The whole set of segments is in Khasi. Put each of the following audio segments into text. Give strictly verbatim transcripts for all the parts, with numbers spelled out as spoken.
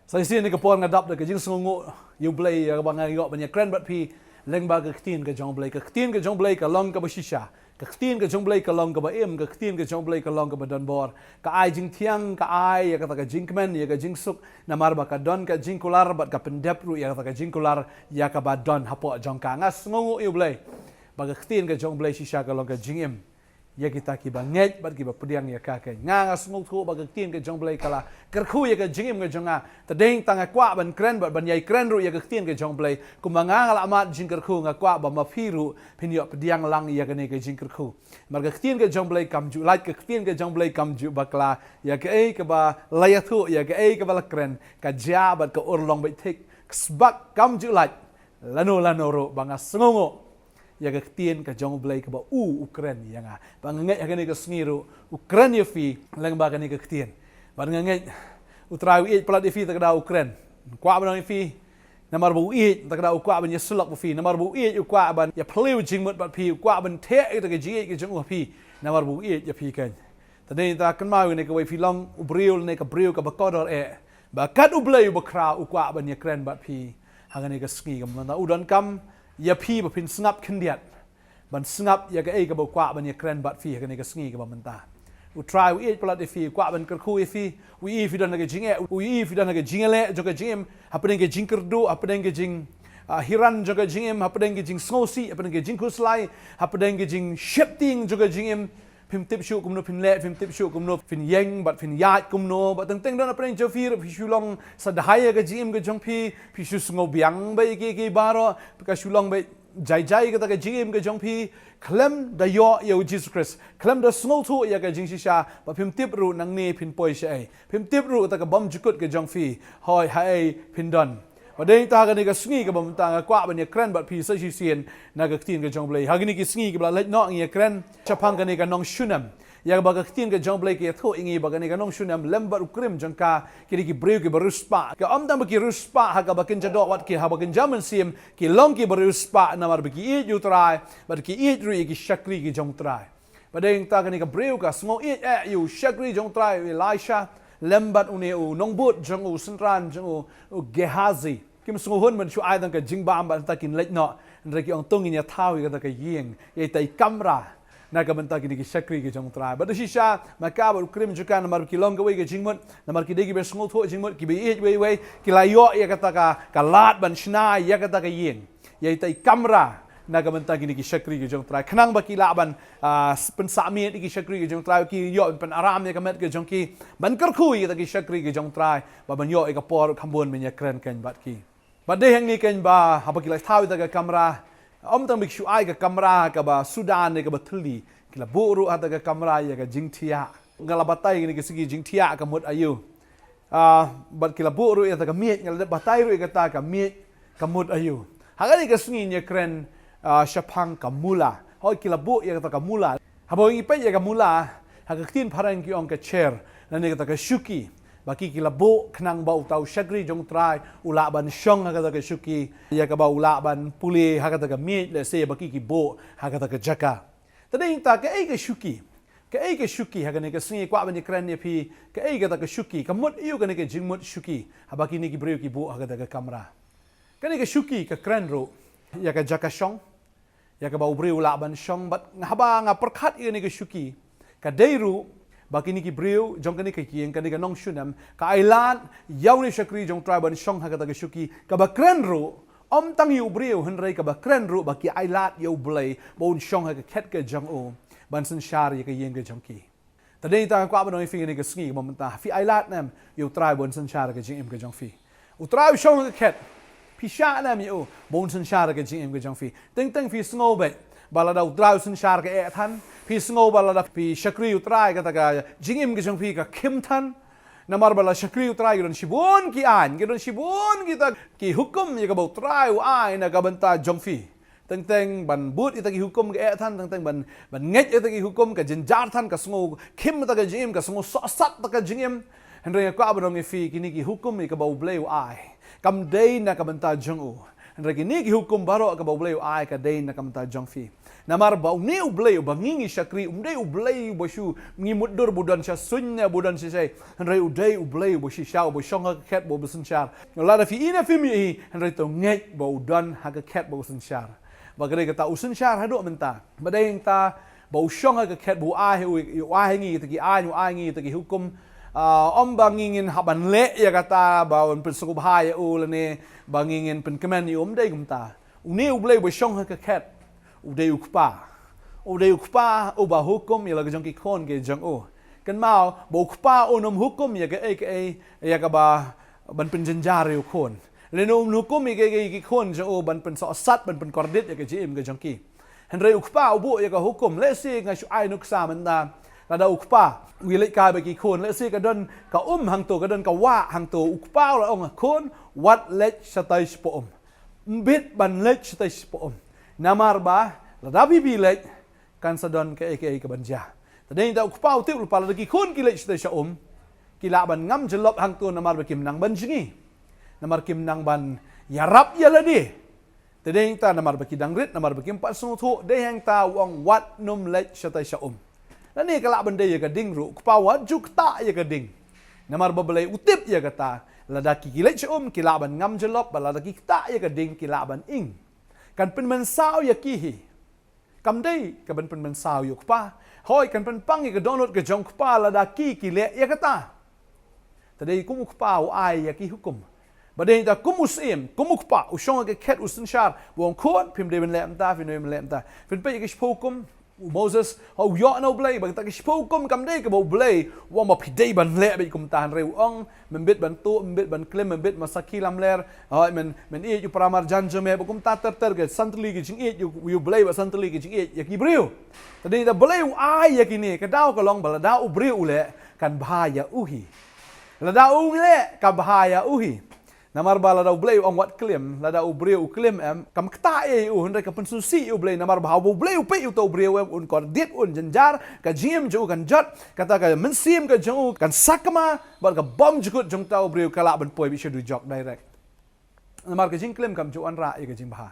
Sa shisien ha kane ka por nga dap da ka jingsngewnguh ïa U Blei ïa kaba nga ïoh ban ïakren bad phi lyngba ka ktien ka jong U Blei. Ka ktien ka jong U Blei ka long kaba shisha. Ka ktien ka jong U Blei ka long kaba im, ka ktien ka jong U Blei ka long kaba donbor. Ka ai jingthiang, ka ai ïa kata ka jingkmen, ïa ka jingsuk, namar ba ka don ka jingkular bad ka pyndep ruh ïa kata ka jingkular ïa kaba don hapoh jong ka. Nga sngewnguh ïa U Blei ba ka ktien ka jong U Blei shisha ka long ka jingim ïa kita kiba ngeit bad kiba pdiang ïa ka. Kane nga, nga sngewthuh ba ka ktien ka jong U Blei ka la kyrkhu ïa ka jingim ka jong nga. Te dei tang nga kwah ban kren bad ban ïai kren ruh ïa ka ktien ka jong U Blei. Kumba nga, nga la mad jingkyrkhu, nga kwah ba ma phi ruh phin ïoh pdiang lang ïa kane ka jingkyrkhu. Namar ka ktien ka jong U Blei kam ju lait, ka ktien ka jong U Blei kam ju bakla. Ïa kaei kaba la ïathuh, ïa kaei kaba la kren, ka jia bad ka urlong beit thik. Ka sbak kam ju lait lano lano ruh. Ba nga sngewnguh ïa ka ktien ka jong U Blei kaba u, u kren ïa nga. Ba nga ngeit ha kane ka sngi ruh u kren ïa phi lyngba kane ka ktien. Bad nga ngeit U Trai u ïeit palat ïa phi, te ka daw u kren. Kwah ban ong ïa phi, namar ba u ïeit, te ka daw u kwah ban ïasyllok bad phi. Namar ba u ïeit u kwah ban ïaphylliew jingmut bad phi, u kwah ban theh ïa ka jingïeit ka jong u ha phi. Namar ba u ïeit ïa phi kane. Te dei ta kynmaw ïa kane kawei, phi long u briew, lane ka briew kaba kordor eh. Ba kat U Blei uba khraw u kwah ban ïakren bad phi ha kane ka sngi kaba mynta. U donkam ïa phi ba phin sngap khyndiat ban sngap ïa kaei kaba u kwah ban ïakren bad phi ha kane ka sngi kaba mynta. U Trai u ïeit palat ïa phi, u kwah ban kyrkhu ïa phi. U ïohi phi don ha ka jingeh, u ïohi phi don ha ka jingïaleh jong ka jingim, hapdeng ka jingkyrduh, hapdeng ka jing, ah, hiran jong ka jingim, hapdeng ka jingsngewsih, hapdeng ka jingkhuslai, hapdeng ka jingsheptieng jong ka jingim. Phim tip shuh kumno phin leh, phim tip shuh kumno phin ïeng bad phin ïaid kumno. Bad teng teng don hapdeng jong phi ruh, phi shu long sa dha ïa ka jingim ka jong phi, phi shu sngewbiang beit ïa ki, ki baroh, ka shu long beit jai jai kata ka jingim ka jong phi. Khlem da ïoh ïa U Jisu Khrist, khlem da sngewthuh ïa ka jingshisha, bad phim tip ruh nangne phin poi shaei. Phim tip ruh kata ka bymjukut ka jong phi, hoi haei phin don. Bad dei ta ha kane ka sngi kaba mynta nga kwah ban ïakren bad phi sa shisien na ka ktien ka jong U Blei. Ha kine ki sngi kiba la leit noh ngi ïakren shaphang kane ka nongshun em. Ïa kaba ka ktien ka jong U Blei ka ïathuh ïa ngi ba kane ka nongshun em lem bad u krim jong ka, ki dei ki briew kiba riewspah. Ka ym tang ba ki riewspah ha kaba kynja doh, wat ki haba kynja mynsiem ki long kiba riewspah, namar ba ki ïeit ïa U Trai bad ki ïeit ruh ïa ki shakri ki jong U Trai. Bad dei ta kane ka briew ka sngew ïeit eh ïa u shakri jong U Trai, u Elisha, lem bad une u nongbud jong u, synran jong u, u Gehazi. Kim sngewhun ban shu ai tang ka jingbam bad nangta kin leit noh. Hynrei ki ong to ngin ïa thaw ïa kata ka ïing, ïa ita i kamra, na ka bynta kine ki shakri ki jong U Trai. Bad da shisha ma ka bad u krim jong ka, namar ki long kawei ka jingmut, namar ki dei kiba sngewthuh jingmut, kiba ïeit wei wei, ki la ïoh ïa kata ka, ka lad ban shna ïa kata ka ïing, ïa ita i kamra, na ka bynta kine ki shakri ki jong U Trai. Khnang ba ki lah ban, ah, pynsah miet ïa ki shakri ki jong U Trai, ki ïoh ban pynaram ïa ka met ka jong ki, ban kyrkhu ïa kita ki shakri ki jong U Trai, ba ban ïoh ïa ka por kham bun ban ïakren kane bad ki. Bad dei hangne kane ba haba ki la thaw ïa kata ka kamra, ym tang ba ki shu ai ka kamra kaba suda ne kaba thylli, ki la buh ruh ha kata ka kamra ïa ka jingthiah. Nga la batai kine ki sngi jingthiah ka mut aïu. Ah, bad ki la buh ruh ïa kata ka miej, nga la dep batai ruh ïa kata ka miej ka mut aïu. Ha kane ka sngi ngi ïakren, ah, shaphang ka mula. Hoi, ki la buh ïa kata ka mula. Haba ngi peit ïa ka mula, ha ka ktien phareng ki ong ka chair, lane kata ka shuki. Ba ki, ki la buh khnang ba uta u shakri jong U Trai u lah ban shong ha kata ka shuki, ïa kaba u lah ban pule ha kata ka miej, lehse ba ki, ki buh ha kata ka jaka. Te dei ta kaei ka shuki? Kaei ka shuki? Ha kane ka sngi kwah ban ïakren ïa phi kaei kata ka shuki, ka mut aïu kane ka jingmut shuki haba kine ki briew ki buh ha kata ka kamra. Kane ka shuki ka kren ruh ïa ka jaka shong, ïa kaba u briew u lah ban shong. Bad haba nga pyrkhat ïa kane ka shuki, ka dei ruh ba kine ki briew jong kane ka ïing, kane ka nongshunem, ka ailad ïa une u shakri jong U Trai ban shong ha kata ka shuki. Kaba kren ruh ym tang ïa u briew, hynrei kaba kren ruh ba ki ailad ïa U Blei ba un shong ha ka khet ka jong u ban synshar ïa ka ïing ka jong ki. Te dei ta nga kwah ban ong ïa phi kane ka sngi kaba mynta, phi ailad ne em ïa U Trai ba un synshar ka jingim ka jong phi? U Trai u shong ha ka khet, phi shah ne em ïa u ba un synshar ka jingim ka jong phi? Teng teng phi sngew beit ba lada U Trai u synshar ka eh than, phi sngew ba lada phi shakri U Trai kata ka jingim ka jong phi ka khim than. Namar ba la shakri U Trai ki don shibun ki aiñ, ki don shibun kita ki hukum ïa kaba U Trai u ai na ka bynta jong phi. Teng teng ban bud ïa kita ki hukum ka eh than, teng teng ban, ban ngeit ïa kita ki hukum ka jynjar than, ka sngew khim ïa kita ka jingim, ka sngew sohsat ïa kita ka jingim. Hynrei nga kwah ban ong ïa phi, kine ki hukum ïa kaba U Blei u ai, kam dei na ka bynta jong u. Hynrei kine ki hukum baroh kaba U Blei u ai ka dei na ka bynta jong phi. Namar ba une U Blei uba ngi ngi shakri, um dei U Blei uba shu ngi mutdur ba u don sha suiñ ne ba u don sha shai. Hynrei u dei U Blei uba shisha, uba shong ha ka khet ba u synshar. Lada phi ïohi ne phim ïohi, hynrei to ngeit ba u don ha ka khet ba u synshar. Ba ka dei kata u synshar haduh mynta. Ba dei kata ba u shong ha ka khet ba u ai, u, u ai ngi kita ki aiñ, u ai ngi kita ki hukum. Ah, ym ba ngi ngin hap ban leh ïa kata, ba un pynsngewbha ïa u lane ba ngi ngin pynkmen ïa u, ym dei kumta. Une U Blei uba shong ha ka khet u dei u Kpa. U dei u Kpa uba hukum ïa la ka jong ki khun ki jong u. Kynmaw ba u Kpa un ym hukum ïa kaei kaei ïa kaba ban pynjynjar ïa u khun. Lane un ym hukum ïa kaei kaei ki khun jong u ban pynsohsat, ban pynkordit ïa ka jingim ka jong ki. Hynrei u Kpa u buh ïa ka hukum, lehse nga shu ai nuksa mynta. Lada u Kpa u ïaleit kai bad ki khun, lehse ka don ka um hangto, ka don ka wah hangto, u Kpa u la ong, khun, wat leit shatai shapoh um. Ym bit ban leit shatai shapoh um. Namar ba lada phi phi leit, kan sa don kaei kaei kaban jia. Te dei nangta u Kpa u tip lypa lada ki khun ki leit shatai sha um, ki lah ban ngam jyllop hangto namar ba kim nang ban jngi. Namar kim nang ban ïarap ïa lade. Te dei nangta namar ba ki dang rit, namar ba kim pat sngewthuh, dei hangta u ong wat nym leit shatai sha um. Lane ka lah ban dei ïa ka ding ruh, u Kpa wat ju ktah ïa ka ding. Namar ba balei? U tip ïa kata, lada ki, ki leit sha um, ki lah ban ngam jyllop, bad lada ki ktah ïa ka ding, ki lah ban ing. Kan pynmynsaw ïa ki hi. Kam dei kaban pynmynsaw ïa u Kpa. Hooid, kan pynpang ïa ka dohnud ka jong u Kpa lada ki, ki leh ïa kata. Te dei kum u Kpa u ai ïa ki hukum. Ba dei nangta kum u Syiem, kum u Kpa, u shong ha ka khet u synshar, u ong khun, phim dei ban leh mynta, phim dei ban leh mynta. Phin peit ïa ka shiphew hukum, u Moses, ha u ïoh na u Blei, ba kata ka shiphew hukum kam dei kaba u Blei u ong ba phi dei ban leh beit kumta, hynrei u ong, men bit ban tuh, men bit ban klim, men bit ma sakhi lamler, hooid, men, men ïeit u paramarjan jong me, ba kumta ter ter ka san tylli ka jingïeit ïa u, ïa u Blei bad san tylli ka jingïeit ïa ki briew. Te dei nangta balei u ai ïa kine, ka daw ka long ba lada u briew u leh, kan bha ïa u hi. Lada u leh, kan bha ïa u hi. Namar ba lada u Blei u ong wat klim, lada u briew u klim em, kam ktah ei ei u, hynrei ka pynsngewsih ïa u Blei, namar ba haba u Blei u peit ïa uta u briew em, un kordit, un jynjar, ka jingim jong u kan jot, kata ka mynsiem ka jong u kan sakma, bad ka bymjukut jong uta u briew ka lah ban poi beit sha dujok direct. Namar ka jingklim kam ju wanrah ïa ka jingbha.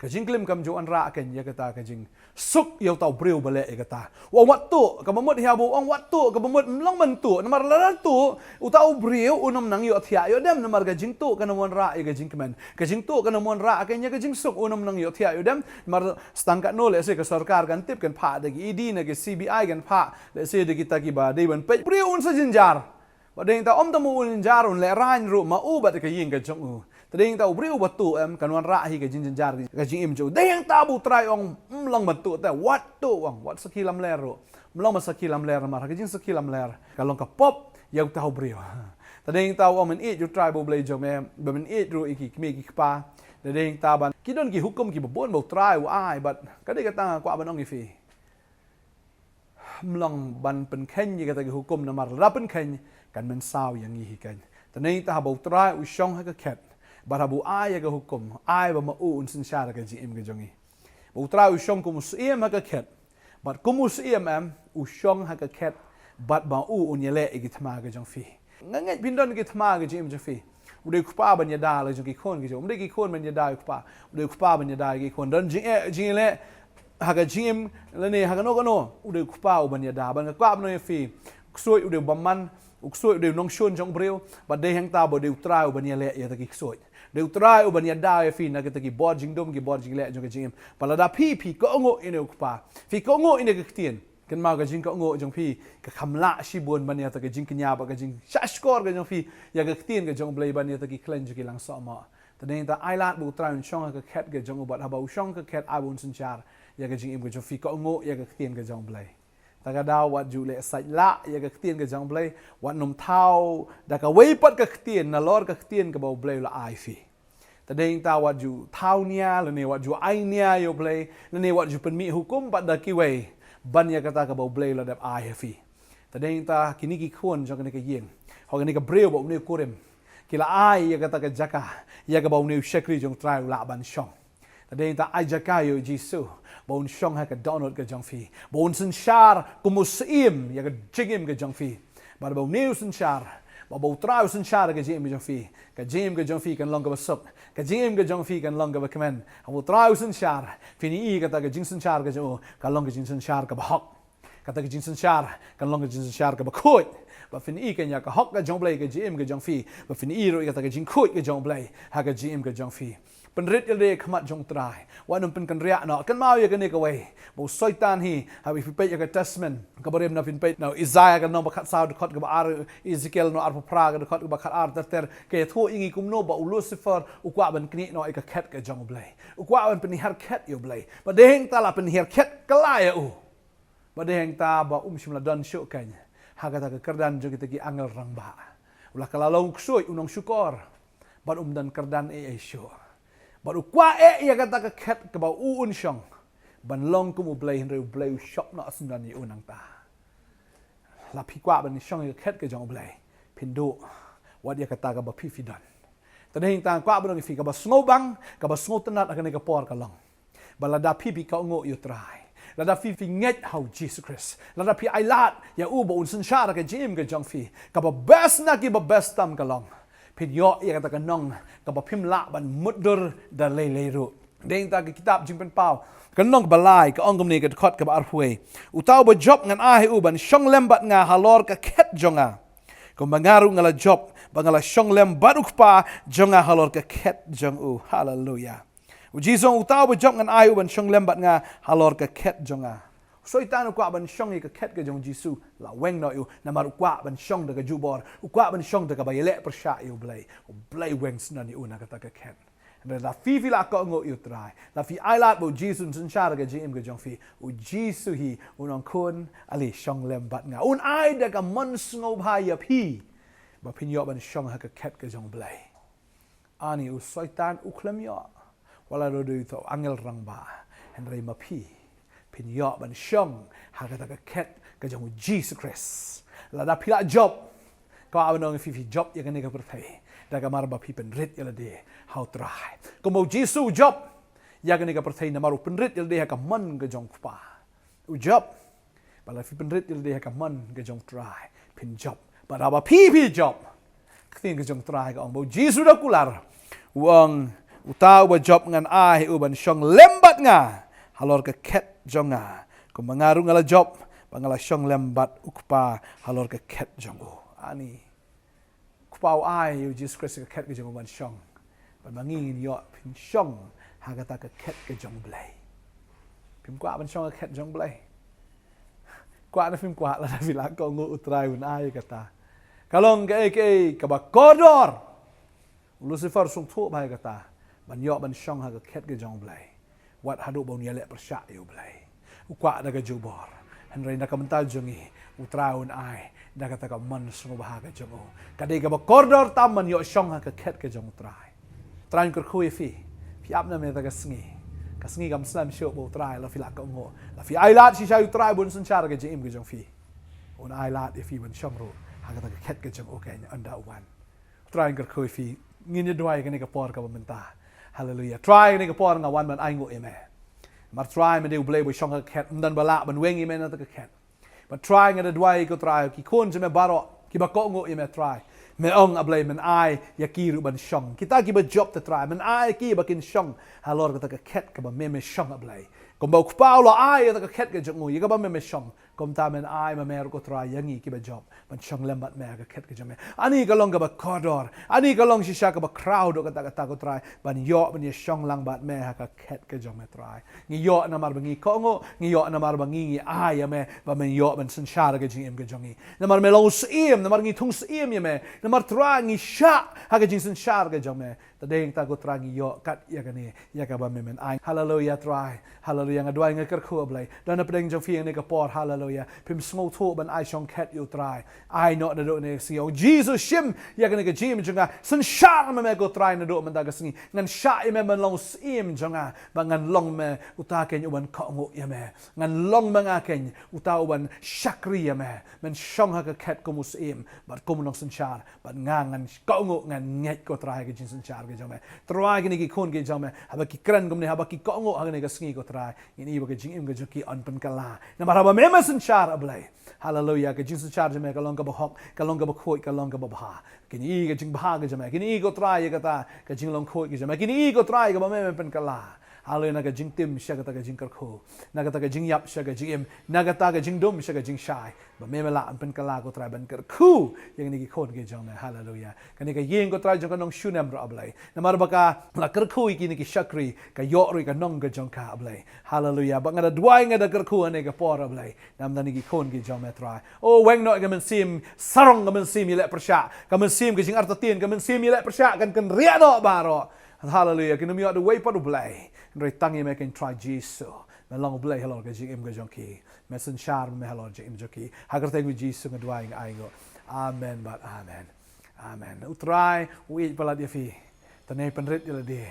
Ka jingklim kam ju wanrah kein ïa kata ka jingsuk ïa uta u briew ba leh ïa kata. U ong wat tuh, kaba mut hi haba u ong wat tuh, kaba mut ym long ban tuh. Namar lada tuh, uta u briew un ym nang ïohthiah ïoh dem, namar ka jingtuh kan ym wanrah ïa ka jingkmen. Ka jingtuh kan ym wanrah kein ïa ka jingsuk, un ym nang ïohthiah ïoh dem. Namar tang katno lehse ka sorkar kan tip, kan phah da ki E D ne ki C B I, kan phah lehse da kita kiba dei ban peit. Briew un sa jynjar. Ba dei nangta ym tang ma u un jynjar, un lehraiñ ruh ma u bad ka ïing ka jong u. Te dei nangta u briew ba tuh em, kan wanrah hi ka jingjynjar ka jingim jong u. Dei nangta ba u Trai u ong ym long ban tuh te, wat tuh, u ong, wat sakhi lamler ruh. Ym long ban sakhi lamler namar ha ka jingsakhi lamler ka long ka pop ïa uta u briew. Te dei nangta u ong men ïeit ïa u Trai ba u Blei jong me, ba men ïeit ruh ïa ki kmie ki kpa. Te dei nangta ban, ki don ki hukum kiba bun ba u Trai u ai, bad ka dei kata nga kwah ban ong ïa phi. Ym long ban pynkheiñ ïa kata ki hukum namar lada pynkheiñ kan mynsaw ïa ngi hi kein. Te dei nangta haba u Trai u shong ha ka khet, bad haba u ai ïa ka hukum, ai ba ma u un synshar ïa ka jingim ka jong ngi. Ba u Trai u shong kum u Syiem ha ka khet, bad kum u Syiem em, u shong ha ka khet, bad ma u un ïaleh ïa ki thma ka jong phi. Nga ngeit phin don ki thma ka jingim jong phi. U dei u Kpa ban ïada la jong ki khun ki jong u. Um dei ki khun ban ïada u Kpa. U dei u Kpa ban ïada ki khun. Don jingeh, jingeh leh ha ka jingim lane ha kano kano. U dei u Kpa u ban ïada. Bad nga kwah ban ong ïa phi, u ksuid u dei u bymman, u ksuid u dei u nongshun jong u briew. Bad dei hangta ba u dei u Trai u ban ïaleh ïa kita ki ksuid. U dei u Trai u ban ïada ïa phi na kita ki bor jingdum, ki bor jingleh jong ka jingim. Bad lada phi, phi kohnguh ïa une u Kpa, phi kohnguh ïa une ka ktien, kynmaw ka jingkohnguh jong phi ka kham lah shibun ban ïa kata ka jingkñia bad ka jingshahshkor ka jong phi ïa ka ktien ka jong u Blei ban ïa kata ki khlaiñ jong ki langsohmoh. Te dei nangta ailad ba u Trai un shong ha ka khet ka jong u, bad haba u shong ha ka khet ai ba un synshar ïa ka jingim ka jong phi, kohnguh ïa ka ktien ka jong u Blei. Te ka daw wat ju leh sait lah ïa ka ktien ka jong u Blei, wat nym thaw da kawei pat ka ktien nalor ka ktien kaba u Blei u la ai phi. Te dei nangta wat ju thaw nia, lane wat ju ai nia ïa u Blei, lane wat ju pynmih hukum pat da kiwei ban ïa kata kaba u Blei u la dep ai ha phi. Te dei nangta kine ki khun jong kane ka ïing, ha kane ka briew ba une u kurim, ki la ai ïa kata ka jaka ïa kaba une u shakri jong u Trai u lah ban shong. Te dei nangta ai jaka ïa u Jisu ba un shong ha ka dohnud ka jong phi, ba un synshar kum u Syiem ïa ka jingim ka jong phi. Bad ba une u synshar, Ba, ba U Trai u synshar ka jingim ka jong phi, ka jingim ka jong phi kan long kaba suk, ka jingim ka jong phi kan long kaba kmen. Haba U Trai u synshar, phin ïohi kata ka jingsynshar ka jong u ka long ka jingsynshar kaba hok. Kata ka jingsynshar kan long ka jingsynshar kaba khuid. Ba phin ïohi kein ïa ka hok ka jong U Blei ha ka jingim ka jong phi, ba phin ïohi ruh ïa kata ka jingkhuid ka jong U Blei ha ka jingim ka jong phi. Pynrit ïalade ha khmat jong U Trai. Wat nym pynkynriah noh. Kynmaw ïa kane kawei, ba u Soitan hi, haba phi peit ïa ka Testament kaba rim, na phin peit na u Isaiah ka lynnong ba khatsaw dkhot kaba ar, Ezekiel lynnong arphew phra ka dkhot kaba khatar ter ter, ka ïathuh ïa ngi kumno ba u Lucifer u kwah ban knieh noh ïa ka khet ka jong U Blei. U kwah ban pynhiar khet ïa U Blei. Bad dei hangta la pynhiar khet kylla ïa u. Bad dei hangta ba um shym la don shuh kein ha kata ka kyrdan jong kita ki angel rangbah. U la kylla long u ksuid, u nongshukor. Bad um don kyrdan ei ei shuh. Bad u kwah eh ïa kata ka khet kaba u un shong ban long kum U Blei, hynrei U Blei u shoh noh syndon ïa u nangta. La phi kwah ban shong ïa ka khet ka jong U Blei, phin duh wat ïa kata kaba phi phi don. Te dei hangta nga kwah ban ong ïa phi, kaba sngewbang, kaba sngewtynnat ha kane ka por ka long ba lada phi phi kohnguh ïa U Trai, lada phi phi ngeit ha U Jisu Khrist, lada phi ailad ïa u ba un synshar ha ka jingim ka jong phi, kaba best na kiba best tam ka long phin ïoh ïa kata ka nong kaba phim lah ban mutdur da lei lei ruh. Dei hangta ka kitab Jingpynpaw ka lynnong kaba lai ka ong kumne, ka dkhot kaba arphew wei: Uta uba jop ngan ai ha u ban shong lem bad nga halor ka khet jong nga, kumba nga ruh nga la jop ba nga la shong lem bad U Kpa jong nga halor ka khet jong u. Haleluia. U Jisu u ong, uta uba jop ngan ai ha u ban shong lem bad nga halor ka khet jong nga. U Soitan u kwah ban shong ïa ka khet ka jong U Jisu, la weng noh ïa u, namar u kwah ban shong da ka jubor, u kwah ban shong da kaba ïaleh pyrshah ïa U Blei. U Blei u weng syndon ïa u na kata ka khet. Hynrei la phi phi la kohnguh ïa U Trai, la phi ailad ba U Jisu un synshar ha ka jingim ka jong phi, U Jisu hi un ong, khun, ale shong lem bad nga. Un ai da ka mon sngewbha ïa phi ba phin ïoh ban shong ha ka khet ka jong U Blei. Ani, u Soitan u khlem ïoh, wat la u dei uta u angel rangbah, hynrei ma phi phin ïoh ban shong ha kata ka khet ka jong U Jisu Khrist. Lada phi la jop, ka wan ong phi phi jop ïa kane ka pyrthei da ka mar ba phi pynrit ïalade ha U Trai. Kumba U Jisu u jop ïa kane ka pyrthei namar u pynrit ïalade ha ka mon ka jong U Kpa. U jop. Ba la phi pynrit ïalade ha ka mon ka jong U Trai, phin jop. Bad haba phi phi jop, ka ktien ka jong U Trai ka ong ba U Jisu da kular, u ong, uta uba jop ngan ai ha u ban shong lem bad nga halor ka khet jong nga, kumba nga ruh nga la jop ba nga la shong lem bad U Kpa halor ka khet jong u. Ani, U Kpa u ai ïa U Jisu Khrist ka khet ka jong u ban shong, bad ma ngi ngin ïoh phin shong ha kata ka khet ka jong U Blei. Phim kwah ban shong ha ka khet jong U Blei? Kwah ne phim kwah? Lada phi la kohnguh, U Trai un ai kata. Ka long kaei kaei kaba kordor. U Lucifer u sngewthuh bha ïa kata, ban ïoh ban shong ha ka khet ka jong U Blei, wat haduh ba un ïaleh pyrshah ïa U Blei. U kwah da ka jubor, hynrei na ka bynta jong ngi U Trai un ai da kata ka mon sngewbha ka jong u. Ka dei kaba kordor tam ban ïoh shong ha ka khet ka jong U Trai. Trai un kyrkhu ïa phi. Phi ap ne em ïa kata ka sngi? Ka sngi kam slem shuh ba U Trai, la phi la kohnguh, la phi ailad shisha ïa U Trai ba un synshar ha ka jingim ka jong phi, un ailad ïa phi ban shong ruh ha kata ka khet ka jong u keiñ ynda u wan. Trai un kyrkhu ïa phi. Ngin ïa duwai kane ka por kaba mynta. Haleluia. Trai, kane ka por nga wan ban ainguh ïa me. Namar Trai, me dei U Blei ba shong ha ka khet, ym don ba lah ban weng ïa me na kata ka khet. Bad Trai, nga da duwai ko Trai, ki khun jong me baroh kiba kohnguh ïa me Trai, me ong, A Blei, men ai ïa ki ruh ban shong. Kita kiba jop te Trai, men ai ïa ki ba kin shong halor kata ka khet kaba me me shong, A Blei. Kumba U Kpa u la ai ïa kata ka khet ka jong u ïa kaba me me shong, kumta men ai ma me ruh ko Trai ïa ngi kiba jop ban shong lem bad me ha ka khet ka jong me. Ani, ka long kaba kordor, ani, ka long shisha kaba khraw haduh katta katta ko Trai, ban ïoh ban ïa shong lang bad me ha ka khet ka jong me Trai. Ngi ïoh namar ba ngi kohnguh, ngi ïoh namar ba ngi, ngi ai ïa me ba men ïoh ban synshar ha ka jingim ka jong ngi. Namar me long u Syiem, namar ngi thung syiem ïa me, namar Trai ngi shah ha ka jingsynshar ka jong me. Te dei hangta ko Trai ngi ïoh kat ïa kane ïa kaba me men ai. Haleluia Trai. Haleluia, nga duwai, nga kyrkhu, A Blei, don na pdeng jong phi ïa kane ka por. Haleluia. Phim sngewthuh ban ai shongkhet ïa U Trai, ai noh naduh kane ka sngi. Ong Jisu, shim ïa kane ka jingim jong nga, synshar ma me ko Trai naduh mynta ka sngi. Ngan shah ïa me ban long u Syiem jong nga, ba ngan long me uta keiñ uban kohnguh ïa me. Ngan long ma nga keiñ uta uban shakri ïa me. Men shong ha ka khet kum u Syiem bad kum u Nongsynshar, bad nga ngan kohnguh, ngan ngeit ko Trai ha ka jingsynshar ka jong me. Trai, kine ki khun ki jong me, haba ki kren kumne, haba ki kohnguh ha kane ka sngi ko Trai, ngin ïohi ba ka jingim ka jong ki yn pynkylla. Namar haba me me syn synshar, A Blei. Haleluia, ka jingsynshar jong me ka long kaba hok, ka long kaba khuid, ka long kaba bha. Kin ïohi ka jingbha ka jong me, kin ïohi, ko Trai, ïa kata ka jinglong khuid ka jong me, kin ïohi, ko Trai, kaba me me pynkylla. Haleluia, na ka jingtim sha kata ka jingkyrkhu, na kata ka jingïap sha ka jingim, na kata ka jingdum sha ka jingshai, ba me me lah ban pynkylla, ko Trai, ban kyrkhu ïa kine ki khun ki jong me. Haleluia. Kane ka ïing, ko Trai, jong ka nongshun em ruh, A Blei, namar ba ka la kyrkhu ïa kine ki shakri, ka ïoh ruh ïa ka nong ka jong ka, A Blei. Haleluia. Ba nga da duwai, nga da kyrkhu ha kane ka por, A Blei, namar kine ki khun ki jong me, Trai. O, weng noh ïa ka mynsiem sarong, ka mynsiem ïaleh pyrshah, ka mynsiem ka jingartatien, ka mynsiem ïaleh pyrshah, kan kynriah noh baroh. Haleluia. Kin ym ïoh da uwei pat, U Blei, hynrei tang ïa me keiñ, Trai Jisu. Me long U Blei halor ka jingim ka jong ki. Me synshar me halor jingim jong ki. Ha ka kyrteng U Jisu nga duwai, nga ai nguh. Amen bad amen. Amen. U Trai u ïeit palat ïa phi. Te un pynrit ïa lade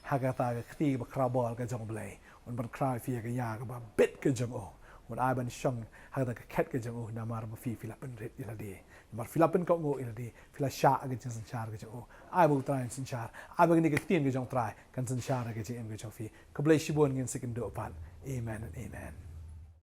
ha kata ka kti ba khraw bor ka jong U Blei. Un pynkhraw ïa phi ïa ka ïa kaba bit ka jong u. Un ai ban shong ha kata ka khet ka jong u, namar ba phi, phi la pynrit ïa lade. Namar phi la pynkohnguh ïa lade. Phi la shah ha ka jingsynshar ka jong u. Ai ba U Trai un synshar. Ai ba kane ka ktien ka jong U Trai kan synshar ha ka jingim ka jong phi. Khublei shibun, ngin sa ïakynduh pat. Amen and amen.